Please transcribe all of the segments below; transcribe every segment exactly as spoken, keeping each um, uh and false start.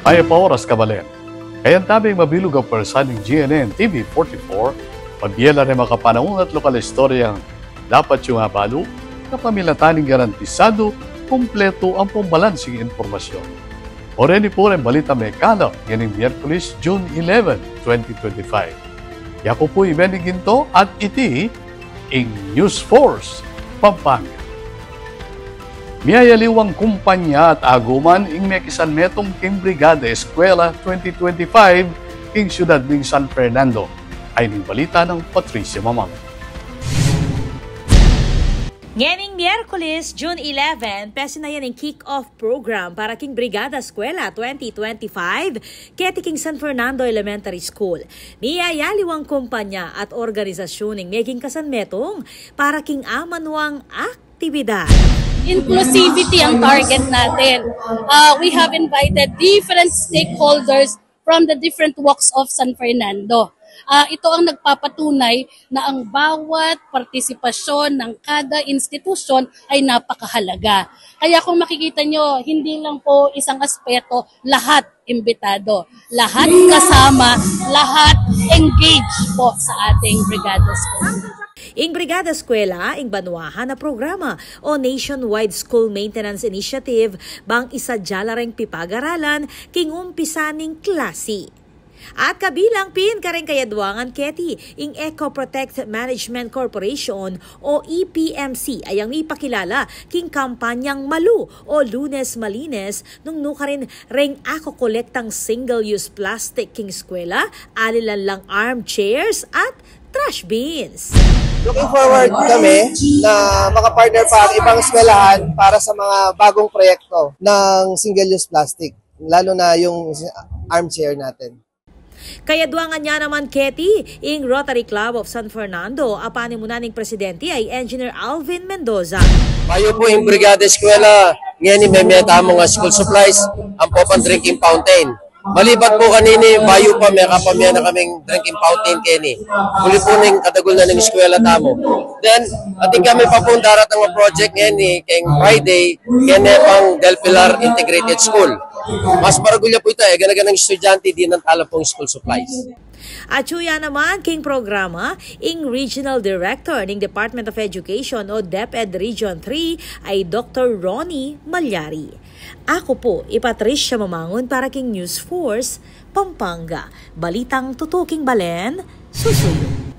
Mayap a oras, kabalen. Kayabe ing mabilug a pwersa ning G N N T V forty-four, pabie la reng makapanaun at lokal a istoryang dapat yung abalu, kapamilatan ning garantisadu, kumpletu ampong balansing impormasyon. O reni pu reng balitang mekalap ngening Miyerkules, June eleven, twenty twenty-five. Yaku pu i Benny Ginto at iti ing News Force Pampanga. Miyayaliwang kumpanya at aguman ing mekisanmetung king Brigada Eskwela twenty twenty-five king siyudad ning San Fernando. Ayni ing balita nang Patricia Mamang. Ngening Miyerkules, June eleven, pesi na yan ing kick-off program para king Brigada Eskwela twenty twenty-five keti king San Fernando Elementary School. Miyayaliwang kumpanya at organisasyun ing meging kasanmetung para king amanuang aktibidad. Inclusivity ang target natin. Uh, we have invited different stakeholders from the different walks of San Fernando. Ah, ito ang nagpapatunay na ang bawat partisipasyon ng kada institusyon ay napakahalaga. Kaya kung makikita nyo, hindi lang po isang aspeto, lahat imbitado, lahat kasama, lahat engage po sa ating Brigada School. Ing Brigada Eskwela, ing banwahan a programa o Nationwide School Maintenance Initiative, bang isadya la reng pipag-aralan king umpisa ning klasi. At kabilang pin kareng kayadwangan keti ing Eco Protect Management Corporation o E P M C, ayang mipakilala king kampanyang Malu o Lunes Malinis, nung nukarin reng akokolektang single-use plastic king eskwela, alilan lang armchairs at trash bins. Looking forward kami na makapartner pa ang ibang eskwelahan para sa mga bagong proyekto ng single-use plastic, lalo na yung armchair natin. Kayadwangan ya naman keti ing Rotary Club of San Fernando, a panimunan ning presidente ay Engineer Alvin Mendoza. Bayu pu ing Brigada Eskwela, ngeni meme tamu nga school supplies, ampo pang drinking fountain. Malibat pu kanini, bayu pa, mekapamie na kaming drinking fountain keni. Uli pu ning kadagul na ning eskwela tamu. Then, atin kami pa pung daratang a project ngeni, keng Friday, kene pang Del Pilar Integrated School. Mas maragul ya pu ita, e gana-ganang estudyante, dinan ta la pung school supplies. Atyu ya naman king programa ing Regional Director ning Department of Education o DepEd Region three ay Doktor Ronnie Malyari. Aku pu i Patricia Mamangun para king News Force Pampanga. Balitang tutuking balen, susuyu.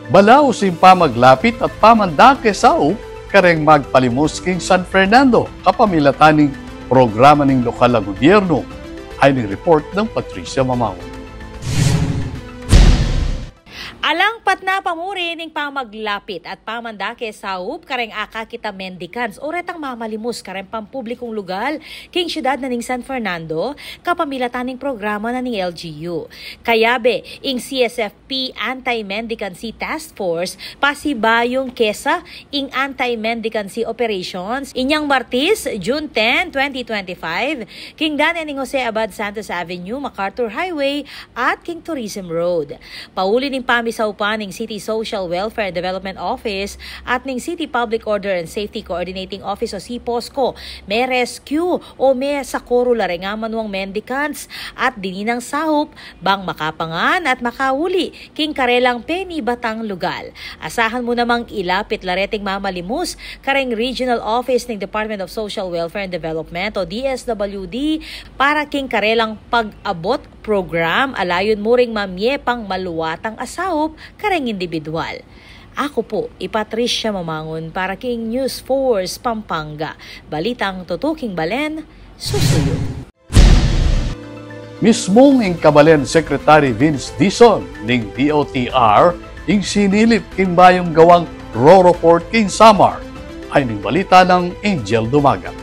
Balaus ing pamaglapit at pamandake saup kareng magpalimus king San Fernando, kapamilatan ning programa ning lokal a gobyerno. Ayni ing report nang Patricia Mamangun. Alang patna pa muri ning pamaglapit at pamandake saup kareng akakit a mendicants o retang mamalimus kareng pampublikung lugal king siyudad na ning San Fernando, kapamilatan ning programa na ning L G U. Kayabe ing C S F P Anti-Mendicancy Task Force, pasibayung kesa ing anti-mendicancy operations, inyang Martis, June ten, twenty twenty-five, king dane ning Jose Abad Santos Avenue, MacArthur Highway, at king Tourism Road. Pauli ning pamisaupan ning City Social Welfare and Development Office at ning City Public Order and Safety Coordinating Office o C POSCO, me-rescue o mesakoru la reng amanuang mendicants at dininang saup bang makapangan at makauli king karelang penibatang lugal. Asahan mu namang ilapit la reting mamalimus kareng Regional Office ning Department of Social Welfare and Development o D S W D para king karelang pag-abot program a layun mu ring mamie pang maluatang a saup kareng indibidwal. Aku pu i Patricia Mamangun para king News Force Pampanga. Balitang tutuking balen, susuyu. Mismung ing kabalen Secretary Vince Dizon ning D O T R ing sinilip king bayung gawang Roro Port king Samar. Ayni ing balita nang Angel Dumagat.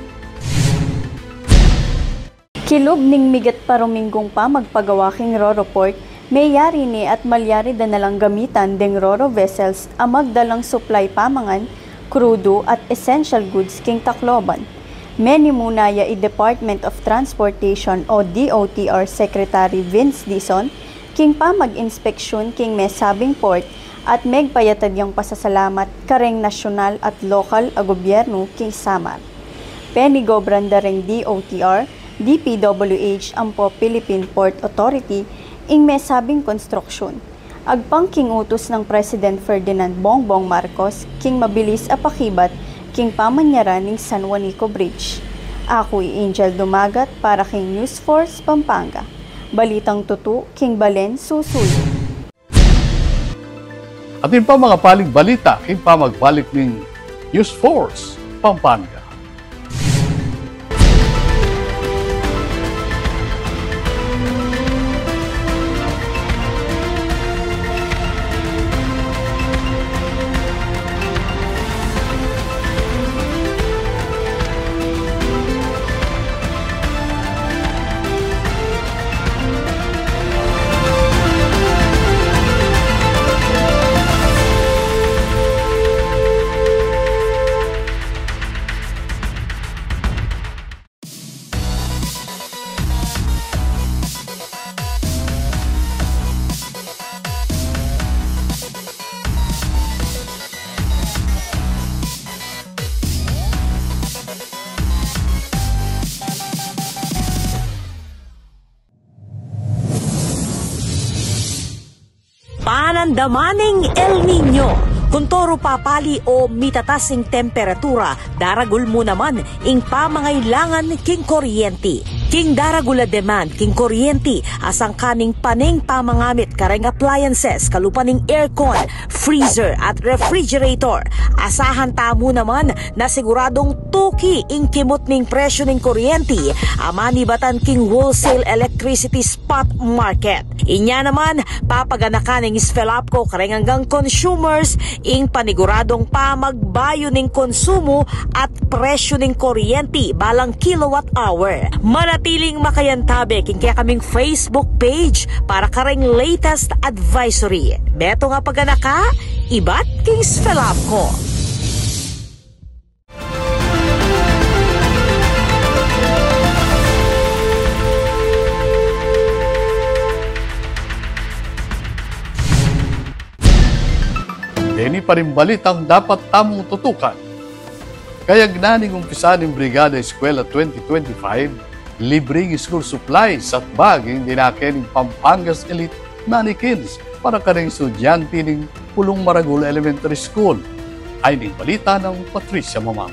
Kilub ning migat pa ruminggung pamagpagawa king Roro Port, meyari ne at malyari da na lang gamitan deng Roro vessels a magdalang supply pamangan, krudu at essential goods king Tacloban. Menimuna ya i Department of Transportation o D O T R Secretary Vince Dizon king pamag-inspeksyun king mesabing port at megpayatad yang pasasalamat kareng nasyonal at lokal a gobyernu king Samar. Penigobran da reng D O T R D P W H ampo Philippine Port Authority ing mesabing konstruksyon. Agpang king utus nang President Ferdinand Bongbong Marcos king mabilis a pakibat king pamanyaran ning San Juanico Bridge. Aku i Angel Dumagat para king News Force Pampanga. Balitang tutu king balen susuyu. Atin pa makapaling balita king pamagbalik ning News Force Pampanga. Panandaman ning El Niño. Kuntoru papali o mitatas ing temperatura, daragul mu naman ing pamangailangan king kuryenti. King daragul a demand king kuryenti, asangkan ning paneng pamangamit kareng appliances, kalupa ning aircon, freezer at refrigerator. Asahan tamu naman na siguradung tuki ing kimut ning presyu ning kuryenti a manibatan king wholesale electricity spot market. Inya naman, papaganakan ning SFELAPCO kareng anggang consumers ing paniguradung pamagbayu ning konsumu at presyu ning kuryenti balang kilowatt hour. Manatiling makayantabe king kekaming Facebook page para kareng latest advisory. Metung a paganaka ibat king SFELAPCO. Deni pa ring balitang dapat tamung tutukan. Kayagnan ning umpisa ning Brigada Eskwela twenty twenty-five, libreng school supplies at bag ing dinake ning Pampanga's Elite Mannequins para kareng estudyante ning Pulong Maragul Elementary School. Ay ning balita nang Patricia Mamang.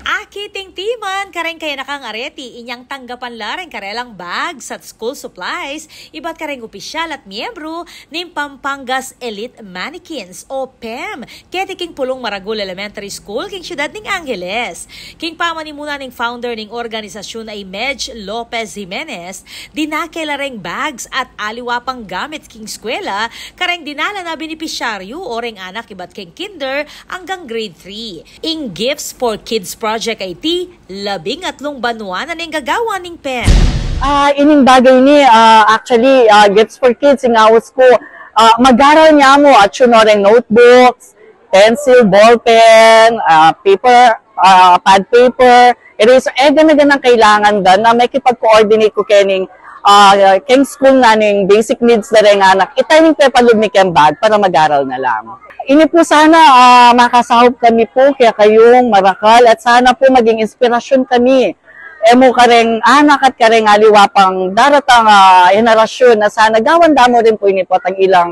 Akit ing timan kareng kayanakang areti inyang tanggapan la reng karelang bags at school supplies ibat kareng opisyal at miyembru ning Pampanga's Elite Mannequins o PEM keti king Pulong Maragul Elementary School king siyudad ning Angeles. King pamanimunan ning founder ning organisasyun a i Medj Lopez Jimenez, dinake la reng bags at aliwa pang gamit king eskwela kareng dinala na benepisyaryu o reng anak ibat keng kinder anggang grade three. Ing Gifts for Kids Project a iti, labing atlung banua na neng gagawan ning PEM. Ah, ining bagay ini, ah, actually, ah, Gifts for Kids, ing aus ku, ah, mag-aral ne mu, atyu no reng notebooks, pencil, ballpen, ah, paper, ah, pad paper, eraser, e, gana-ganang kailangan da na makipag-coordinate ku kening, ah, keng school na ning basic needs da reng anak. Ita ing pepalub mi keng bag para mag-aral na la. Ini pu sana, ah, makasaup kami pu kekayung marakal at sana pu maging inspirasyon kami. E mu kareng anak at kareng aliwa pang daratang, ah, henerasyon na sana gawan da mu rin pu ini pu at ang ilang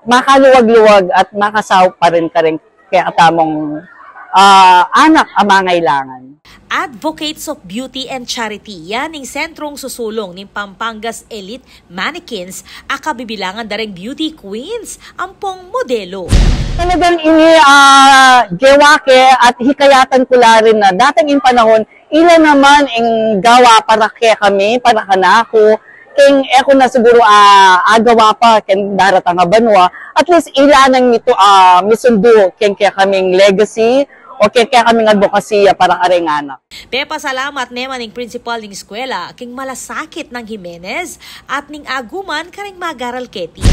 makaluwag-luwag at makasaup pa rin kareng kekatamung, ah, anak a mangailangan. Advocates of Beauty and Charity, yan ing sentrung susulung ning Pampanga's Elite Mannequins a kabibilangan da reng beauty queens ampong modelo. Talagang ini, ah, gewa ke at hikayatan ku la rin na datang ing panahon, ila naman ing gawa para kekami, para kanaku, keng e ku na siguru, ah, agawa pa keng daratang a banua, at least ila nang mitu-, ah, misundu keng kekaming legacy o keng kekaming advokasya para kareng anak. Pepasalamat ne man ing principal ning eskwela king malasakit nang Jimenez at ning aguman kareng mag-aral keti.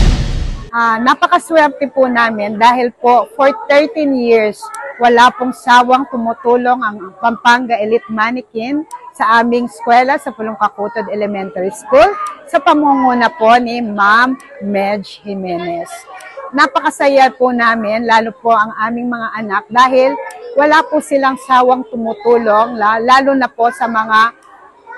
Ah, napakaswerte po namin dahil po for thirteen years, wala pong sawang tumutulong ang Pampanga Elite Mannequin sa aming eskwela sa Pulong Kakutod Elementary School sa pamunguna po ni Ma'am Medj Jimenez. Napakasaya po namin, lalo po ang aming mga anak, dahil wala po silang sawang tumutulong, la-, lalo na po sa mga,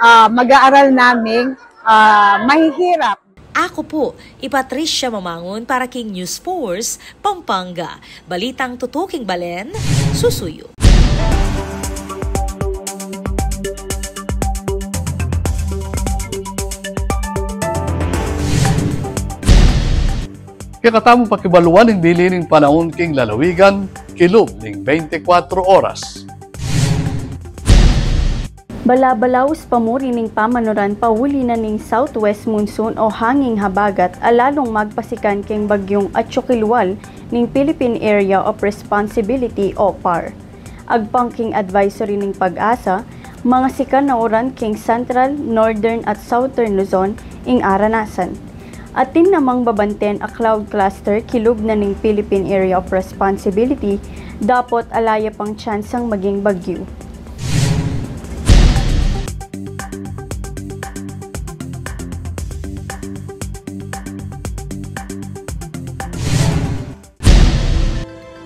ah, mag-aaral naming, ah, mahihirap. Aku pu i Patricia Mamangun para king News Force Pampanga. Balitang tutuking balen, susuyu. Kekatamu pakibaluan ing bili ning panaun king lalawigan, kilub ning bente kwatro oras. Balabalaus pa mu rin ing pamanuran pauli na ning southwest monsoon o hanging habagat a lalung magpasikan king bagyung atyu kilwal ning Philippine Area of Responsibility o PAR. Agpang king advisory ning PAGASA, mangasikan a uran king Central, Northern at Southern Luzon ing aranasan. Atin namang babanten a cloud cluster kilub na ning Philippine Area of Responsibility, dapot ala ya pang tsansang maging bagyu.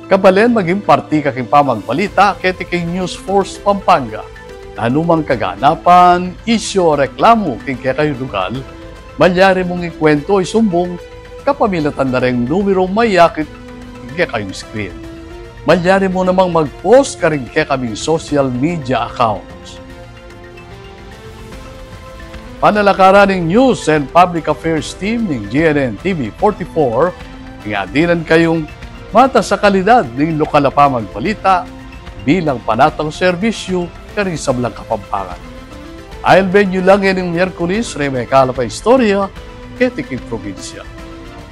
Kabalen, maging parti ka king pamagbalita keti king News Force Pampanga. Nanumang kaganapan, isyu o reklamu king kekayung lugal, malyari mung ikuwentu o isumbung kapamilatan da reng numerung mayakit king kekayung screen. Malyari mu namang mag-post karing kekaming social media accounts. Panalakaran ning News and Public Affairs Team ning G N N T V forty-four, ing adinan kayung matas a kalidad ning lokal a pamagbalita bilang panatag serbisyu karing sablang Kapampangan. Ailben yu lang ing Miyerkules, reng mekalap a istorya keti king probinsya.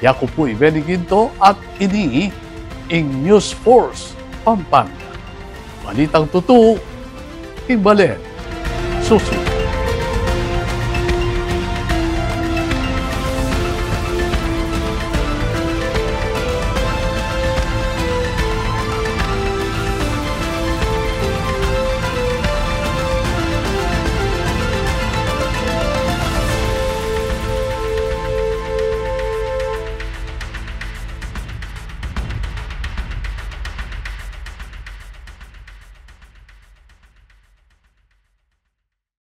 Yaku pu i Benny Ginto at ini ing News Force Pampanga. Balitang tutu king balen, susunod.